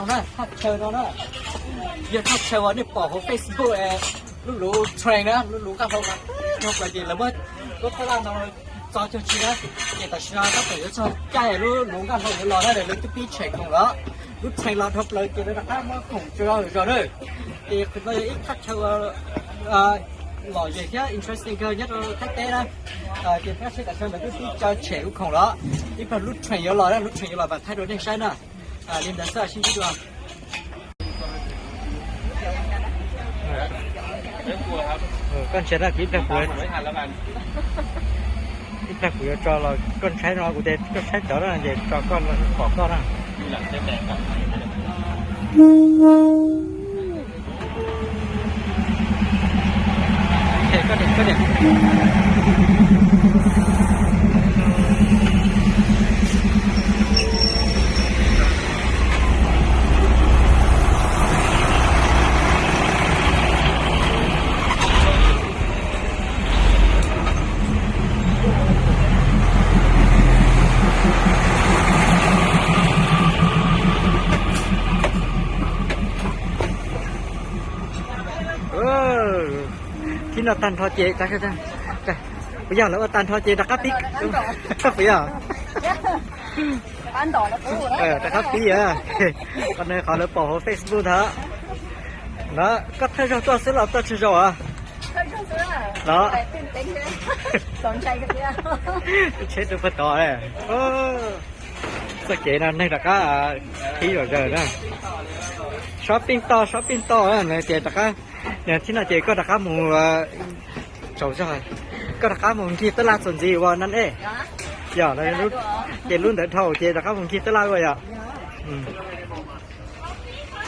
Thaj chaw no na, yog thaj chaw uas nej pom hauv Facebook, lub luv train na, lub luv nqaj hlau no, no ces lawv muab lub thaj laj no txo cog tsis na, ces tam sim no tab tom yuav txog caij lub luv nqaj hlau yuav los na, lawv twb pib tshem khoom lawm. Lub train los dhau plaws ces lawv rov qab muab khoom tso zog na. Ces qhov no yog ib thaj chaw lom zem thiab interesting kawg nyob rau Thaib teb na. Ces pab seb tam sim no lawv twb pib tso tshem lub khoom lawm, ib pliag lub train yuav los na, lub train yuav los mam thaij rau nej saib na. Li ntawd xwb, sib ntsib dua. Koj ntsia na, ib pliag kuv, ib pliag kuv yuav tso los koj ntshai no, kuv tias koj saib cov no ces tso koj los pom koj na. Thib no tag nrho ces, puas yog lawv ua tag nrho ces rov qab pib, puas yog? Rov qab pib, qhov no qhov lawv pom hauv Facebook ntag. No koj thawj zaug tuaj xwb los tuaj tsawg zaus os? No, tsheb rau puag tod. Txoj kev no neeg rov qab qhib zom zaws na. Shopping toj, shopping toj no ces rov qab, thib no ces koj rov qab mus tsaus zog, koj rov qab mus nkig tab laj txuas ntxiv ua nan ej. Yog, ces lub ntawd dhau ces rov qab mus nkig tab laj ua yom.